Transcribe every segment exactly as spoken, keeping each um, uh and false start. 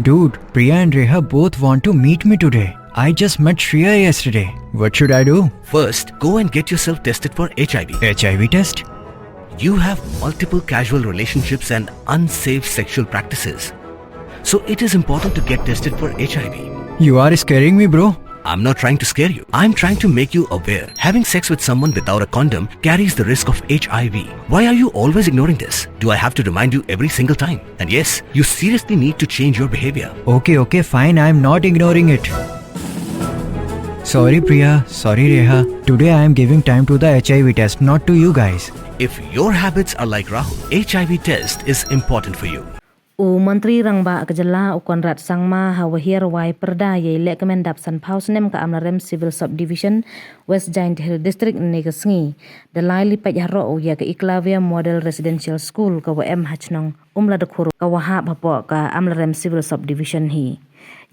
Dude, Priya and Reha both want to meet me today. I just met Shreya yesterday. What should I do? First, go and get yourself tested for H I V. H I V test? You have multiple casual relationships and unsafe sexual practices. So it is important to get tested for H I V. You are scaring me, bro. I'm not trying to scare you. I'm trying to make you aware. Having sex with someone without a condom carries the risk of H I V. Why are you always ignoring this? Do I have to remind you every single time? And yes, you seriously need to change your behavior. Okay, okay, fine. I'm not ignoring it. Sorry, Priya. Sorry, Reha. Today I am giving time to the H I V test, not to you guys. If your habits are like Rahul, H I V test is important for you. U Montri Rangbah ka jylla u Conrad Sangma ha wa hiar wai pyrda yei lehkmen dap sanphaw snem ka Amlarem Civil Subdivision, West Jaiñtia Hills District, ynne ka sngi da lai li pait haroh u ya ka Eklavya Model Residential School ka wa em ha chnong Umladkhur ka wa hap hapoh ka Amlarem Civil Subdivision hi.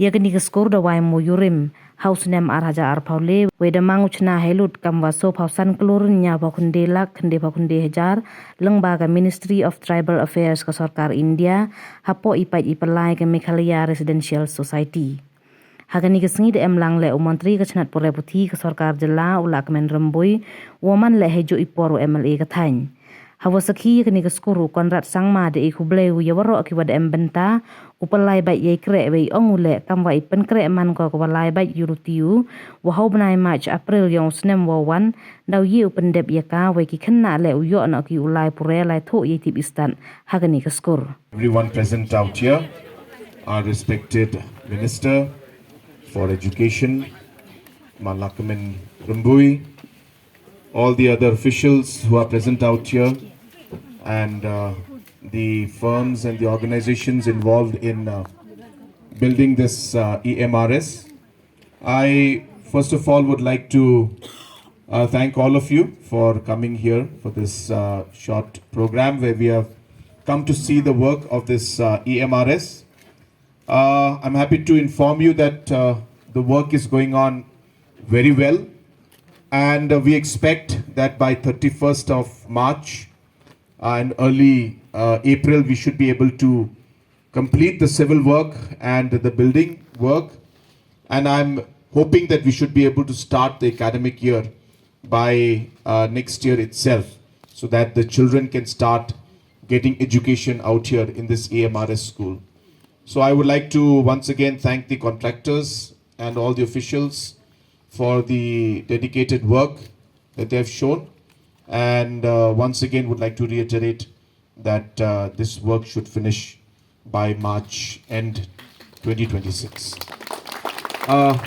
Ya kani ka skur da wai mooyurim ha u snem ar hajar arphaw le, wei da mang u chna heilut kam wa soo phaw san klur ynñiaw phaw khyndai lak khyndai phaw khyndai hajar lyngba ka Ministry of Tribal Affairs ka sorkar India, hapoh i pait i pynlai ka Meghalaya Residential Society. Ha kani ka sngi da em lang leh u Montri ka chnat puræ puthi ka sorkar jylla u Lahkmen Rymbui, wa man leh heijooh i por u M L A ka thaiñ. Ha wa sakhi ya kani ka skur u Conrad Sangma da e khublei u ya waroh ki wa da em bynta u pynlai bait yei kreh, wei ong u leh kam wa i pynkreh man ko ka wa lai bait yooluti u, wa ha u bnai March April yong u snem wow wan, daw ye u pyndep ya ka, wei ki khynnah leh u yoh noh ki u lai puræ lai thooh yei tip i stad ha kani ka skur. Everyone present out here, our respected Minister for Education, Ma Lahkmen Rymbui, all the other officials who are present out here, and uh, the firms and the organizations involved in uh, building this uh, E M R S. I, first of all, would like to uh, thank all of you for coming here for this uh, short program where we have come to see the work of this uh, E M R S. Uh, I'm happy to inform you that uh, the work is going on very well, and uh, we expect that by thirty-first of March uh, and early uh, April, we should be able to complete the civil work and the building work. And I'm hoping that we should be able to start the academic year by uh, next year itself, so that the children can start getting education out here in this A M R S school. So I would like to once again thank the contractors and all the officials for the dedicated work that they have shown, and uh, once again would like to reiterate that uh, this work should finish by March end twenty twenty-six. Uh,